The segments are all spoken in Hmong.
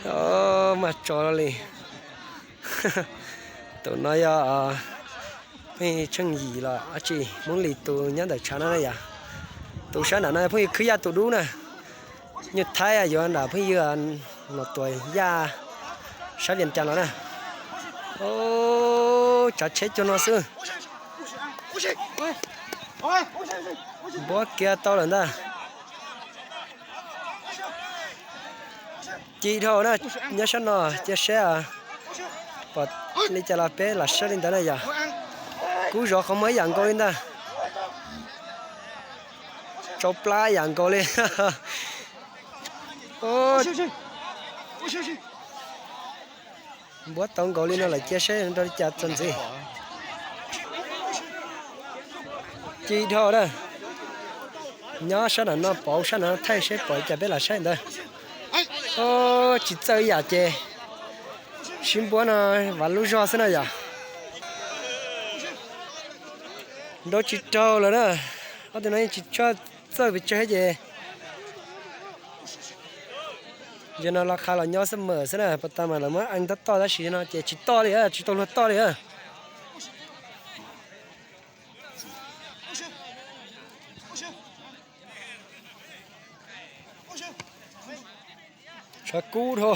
Os, mas tso li. Tus no yog pheej tsheej yim los dab tsi, Hmoob Lis tus nyob ntawm tshav no na yom. Tus sab nram no phooj ywg Khwb Yaj tus dub na. Nyuj Thaib yuav nram phooj ywg Nom Tuam Yaj sab Vias Cas los na. Os, tsav tsheb cuag no xwb. Npuab kiag tau lawm ntag. Ci dhau na, nyob sab no cia seb pom li cas los peb lam saib li ntawd na yom. Kub zov qhov muag ib yam nkaus li ntag. Tsau plab ib yam nkaus li. Npuab tau nkaus li no lawm cia seb nrau li cas txog ntxiv. Ci dhau na. Nyob sab nram no pov sab nram no thaij seb pom li cas peb lam saib ntawd. Tsis txawj ib yam ces sib npuab no, vas lub zog xwb na yom. Nrau tsis raug lawm na. Ob tug no yeej tsis tshua txawj pes tsawg ces yog no los qha los nyob xab mam xwb na, pas tas mas lawv muab ees tab toj tab sis no ces tsis toj li, tsis tau luag toj li. Tshav kub dhau.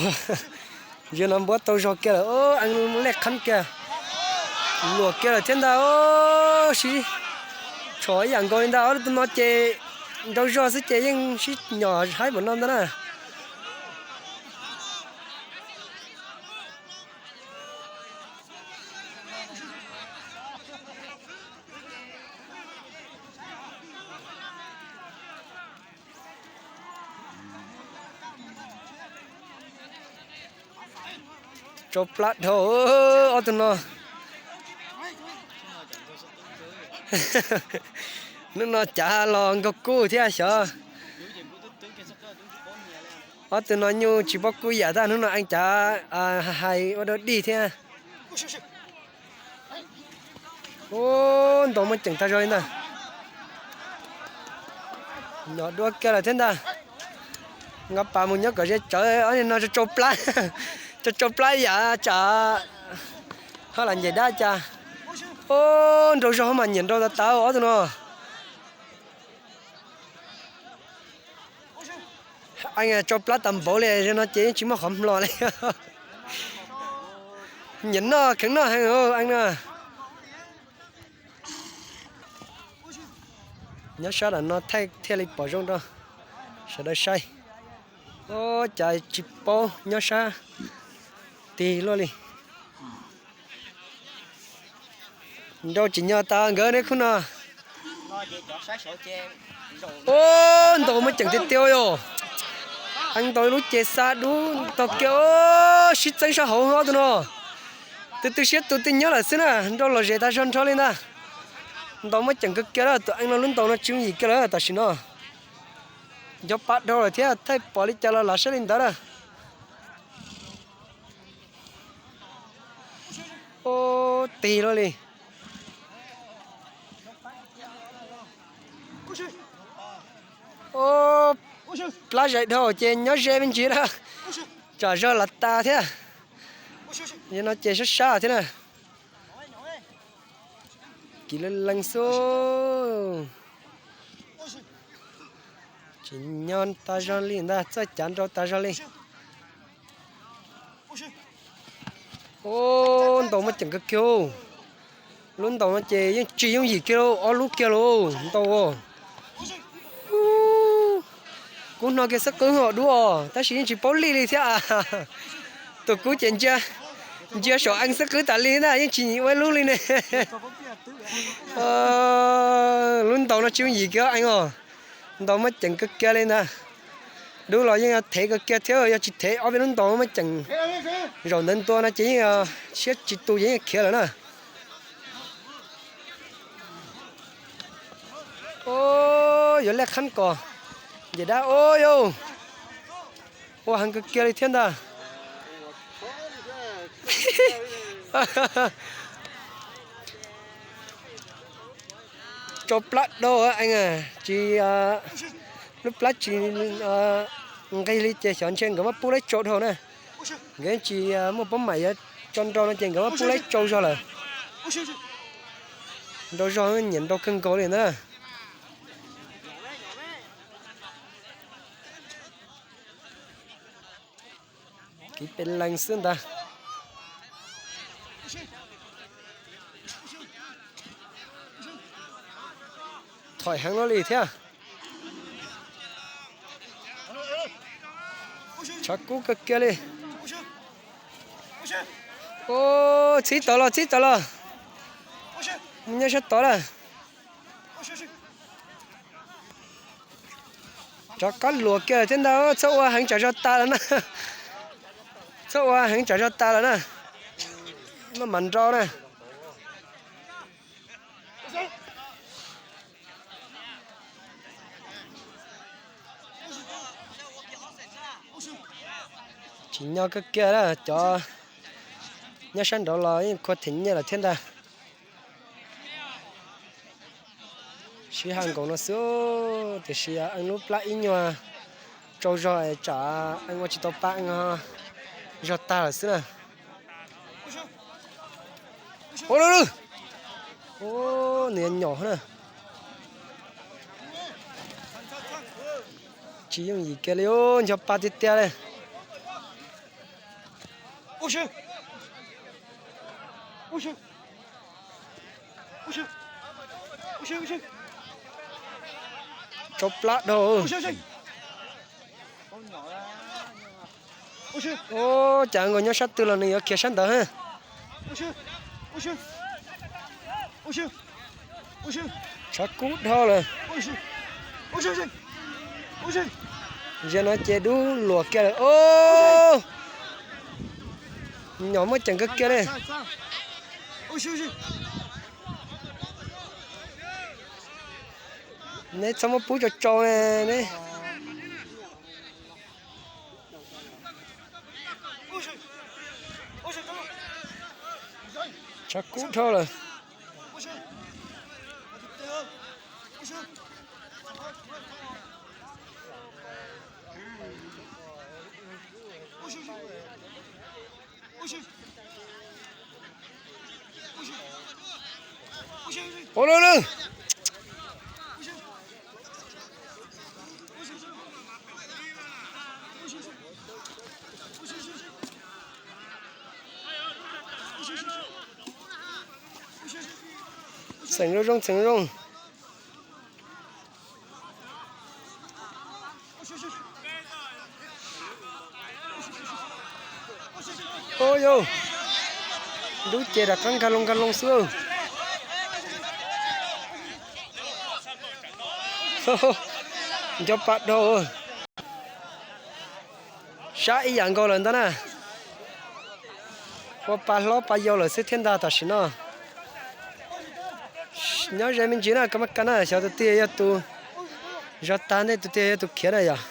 Yog no npuab tau zog kiag lawm, ees lej qhab kiag, luam kiag lawm thiab ntag. Sib tshov ib yam nkaus li ntag, ob tug no ces nrau zog xwb ces yeej sib nyom haib npaum no ntag na. Tsau plab dhau ob tug no. Hnub no cav los nkaug kub thiab xyov. Ob tug no nyuj tsis paub kub yam tab hnub no ees cav hais ua dog dig thiab. Ub, ntaus muaj ceem tag zog li ntag. Nyom dua kiag lawm thiab ntag. Nqa pas mus nyob kom ze tsawv, ob no tsau plab, tsau plab yam tsam ho lam ncaim dab cas. Ub, nrau zog mas nyiam nrau tas tas ob tug no. Ees tsau plab tas npaum li no ces yeej tsis muaj qhov mlom li. Nyiam noj kheev noj heev ees no. Nyob sab nram no thaij thiaj li pom zoo rau sawv daws saib. Ub, cas tsis paub nyob sab tig luaj li. Nrau tsim nyog tas nkawd ne khub no. Ub, ntaus muaj ceem tiag tiag yom. Ees ntaus lub ces xa dub tag kiag, sib txeeb sab hauv ob tug no. Tus twg siab tus twg nyob lawm xwb na, nrau lom zem tas zog nrho li ntag. Ntaus muaj ceem kawg kiag lawm, tus ees no lub ntaus no tsis yooj yim kiag lawm tam sim no. Nco pa dhau lawm thiab, thaij pom li cas los lam saib li ntawd na. Ub, tig luaj li. Ub, plab zais dhau ces nyob ze me ntsis na, tsam zog lam tas thiab. Yog no ces sab sab thiab na. Kiv leej leej xwb. Tsim nyog tas zog li ntag, txawj cav nrau tas zog li. Ub, ntaus muaj ceem kawg kiag. Lub ntaus no ces yeej tsis yooj yim kiag lauj, ob lub kiag lauj ntaus. Kub hno kiag xab qwb os dub os, tab sis yeej tsis paub lij li thiab. Tus kub ces ntsia saum ees xab qwb tas li na, yeej tsis ua ib lub li ne. Lub ntaus no tsis yooj yim kiag ees os. Ntaus muaj ceem kawg kiag li ntag. Dub los yeej thev kawg kiag thiab, yog tsis thev ob peb lub ntaus muaj ceem zaum ntawd ntua no ces yeej siab tsis tu ces yeej khiav lawm na. Ub, yuav lej qhab kos. Nce dab ub yau. Ua heev kawg kiag li thiab ntag. Tsau plab dhau, tsis, lub plab tsis nqig li ces xyov ntshe nkawd muab pub lab tsau dhau na. Nkawd tsis muaj paub mam yuav tso nrau no ces nkawd muab pub laib tsau zog lawm. Nrau zog nyiam nrau kawg nkaus li ntag. Kiv pes lees xwb ntag. Thom heev luaj li thiab. Tshav kub kawg kiag li. Txhib tod los, txhib tod los. Mus nyob sab tod lawm. Rov qab luam kiag lawm thiab ntag, txhob ua heev tsam zog tas lawm na. Txhob ua heev tsam zog tas lawm na. Maj mam nrau na. Tsis nyob kawg kiag, cov nyob sab nraud los yeej khua them nyiaj lawm thiab ntag. Sib haj nkaus no xwb, tiam sis eej lub plab ib nyuag tsau zog tsam eej ua tsis tau pa eej zog tag lawm xwb na. Ua lawm, nws nyom na. Tsis yooj yim kiag li, ncho pa tiag tiag li. Tsau plab dhau. Ua cas nkaus nyob sab twg los nws yuav khiav sab ntawd. Tshav kub dhau lawm. Zaum no ces dub luam kiag lawm. Nyom muaj ceem kawg kiag li. Neb txhob muab pub tsau tsau ne. Tshav kub dhau lawm. Ua lawm lawm. Txheem zoo zoo, txheem zoo. Ua yau, dub ces rov qab nkag loo nkag loo xwb. Nco pa dhau. Sab ib yam nkaus lawm ntag na. Ua pa hlob pa yau lawm xwb thiab ntag tam sim no. Nyob ze me ntsis na koj mab ka na, xyov tus twg yog tus zog tag ntej, tus twg yog tus khiav na yom.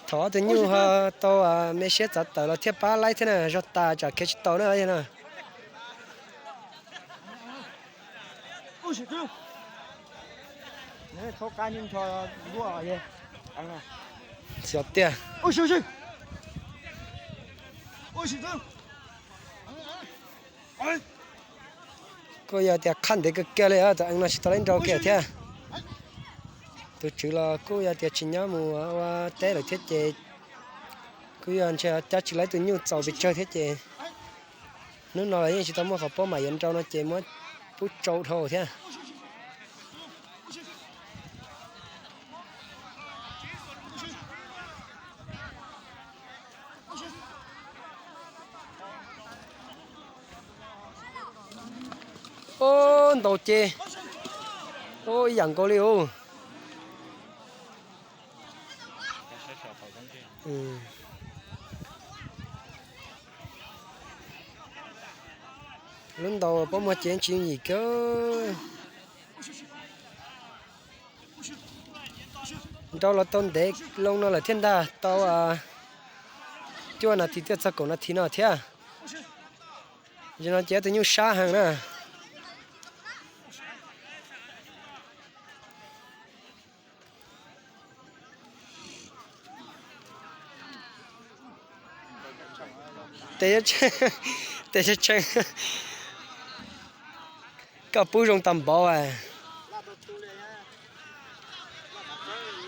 Thaum ob tug nyuj ho tau me siab txav tawm los thiaj pab laib thiab na, zog tas tsam khiav tsis tau na. Xyov tiag. Kuj yog tias qhaj ntev kawg kiag li, tus eev no tsis tau laib nrau kiag thiab. Tus tswv los kuj yog tias tsis nyob mus ua teb lawm thiab ces kuj yog ntshe cab tsis laib tus nyuj txaus pes tsawg thiab ces hnub no los yeej tsis tau muaj qhov paub mam yuav nrau no ces muab pub tsau dhau thiab. Ub, ntaus ces ub ib yam nkaus li ub. Lub ntaus pob muag ces tsis yooj yim kiag. Nrau los tau ntev loo no lawm thiab ntag, tau cuaj nas this twb txog kaum nas this no thiab. Zaum no ces tus nyuj sab heev na. Tes, tes tshee, koj pub zoo tag npaum.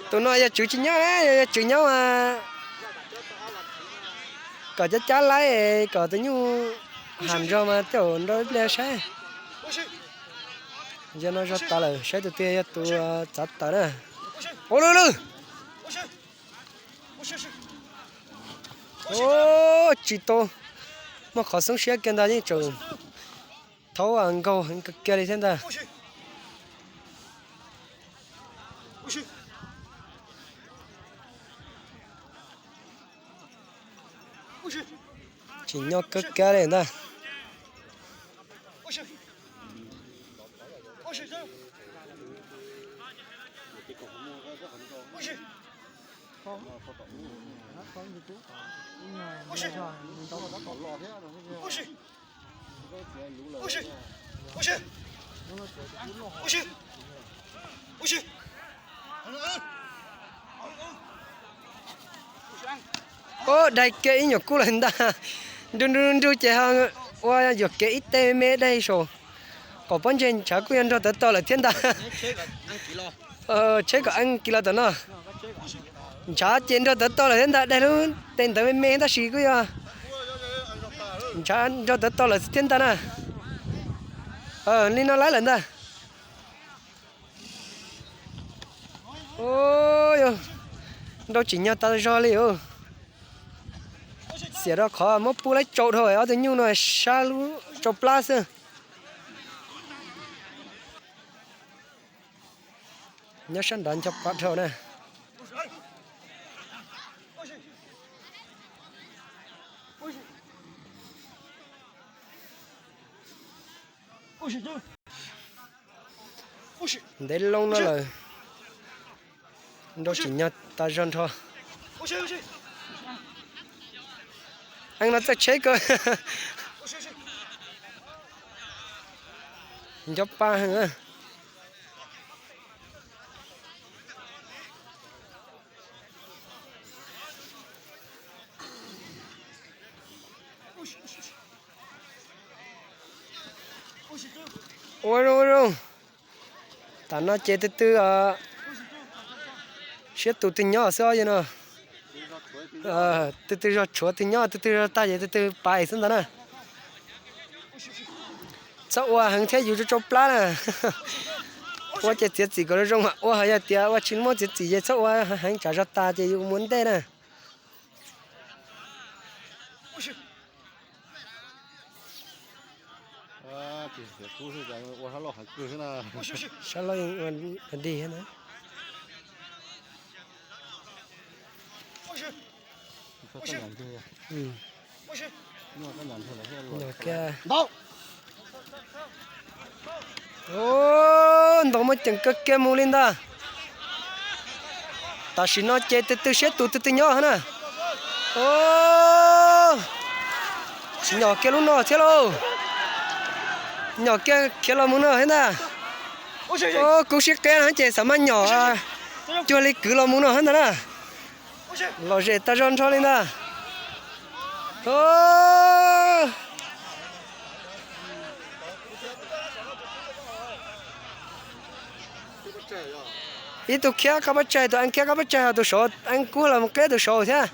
Tus no yog tswv tsis nyob na, yog tswv nyob mas kom cab cab laib kom tus nyuj ham nrog mas tej zaum nrau ib pliag saib. Yog no zog tas lawm, saib tus twg yog tus txav tawm na. Ua lwj lwj. Tsis tau, muaj qhov xoob siab kiag ntag, yeej tseem thaub nkaug heev kawg kiag li thiab ntag. Tsim nyog kawg kiag li ntag. Ub, daig kiag ib nyuam kub lawm ntag. Nrug nrug nrug ces ho ua yuam kev ib teg me daig saum qaum pob ntseg, ntshav kuj yog nrog tawv tau lawm thiab ntag. Tsheb kom eeb kiv los tom no. Ntshav ces nrog tawv tau lawm thiab ntag, daig lub teg ntawd me me tab sis kuj yog ntshav nrog tawv tau lawm thiab ntag na. Li no laib lawm ntag. Nrau tsim nyog tas zog li. Xiam rau qhov muab pub laib tsau dhau ob tug nyuj no sab lub tsau plab xwb. Nyob sab nrad ncho pa dhau na. Ntev loo no lawm. Nrau tsim nyog tas zog nrho. Eeb no txawj tsheb kawg. Nco pa heev. Ua zoo ua zoo. Tam no ces tus twg siab tus twg nyob xwb os no. Tus twg zog tshuav twg nyob, tus twg zog tag ces tus twg pais xwb ntag na. Txhob ua heev thiab yus tsau tsau plab na. Ua ces txiav txim kom zoo zoo mam ua, yog tias ua tsis muaj txiav txim ces txhob ua heev tsam zog tas ces yus mus ntej na. Sab laug ua dig na. Ntaus muaj ceem kawg kiag mus li ntag. Tam sim no ces tus twg siab tus twg twg nyob na. Nyom kiag lub no thiab lauj. Nyom kiag khiav los mus no thiab ntag. Kub sib qeb no ces xav mas nyom cuag li kwv los mus no thiab ntag na. Lom zem tas zog nrho li ntag. Ib tug khiab qab pab tsaig, tus eeb khiab qab pab tsaig, tus saud eeb kub los mus qeb tus saud thiab.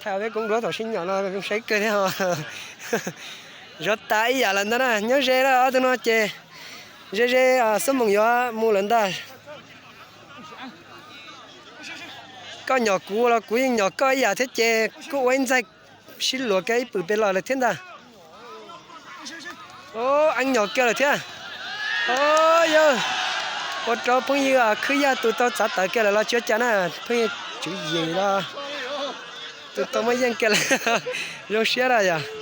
Thaij peb koob duab thaum sib nyom no zoo saib kawg thiab. Zov tas ib yam lawm ntag na, nyob ze lawm ob tug no ces ze ze xuab moos yuav mus lawm ntag. Koj nyom kuv los kuv yeej nyom koj ib yam thiab ces kuj ua ib ntxaig sib luas kiag ib pwm pem los lawm thiab ntag. Eeb nyom kiag lawm thiab. Yawg, ua rau phooj ywg Khwb Yaj tus tau txav tawm kiag lawm los tsis ua cas na, phooj ywg Tswv Yim los tus tau muab yeej kiag lawm. Zoo siab na yog.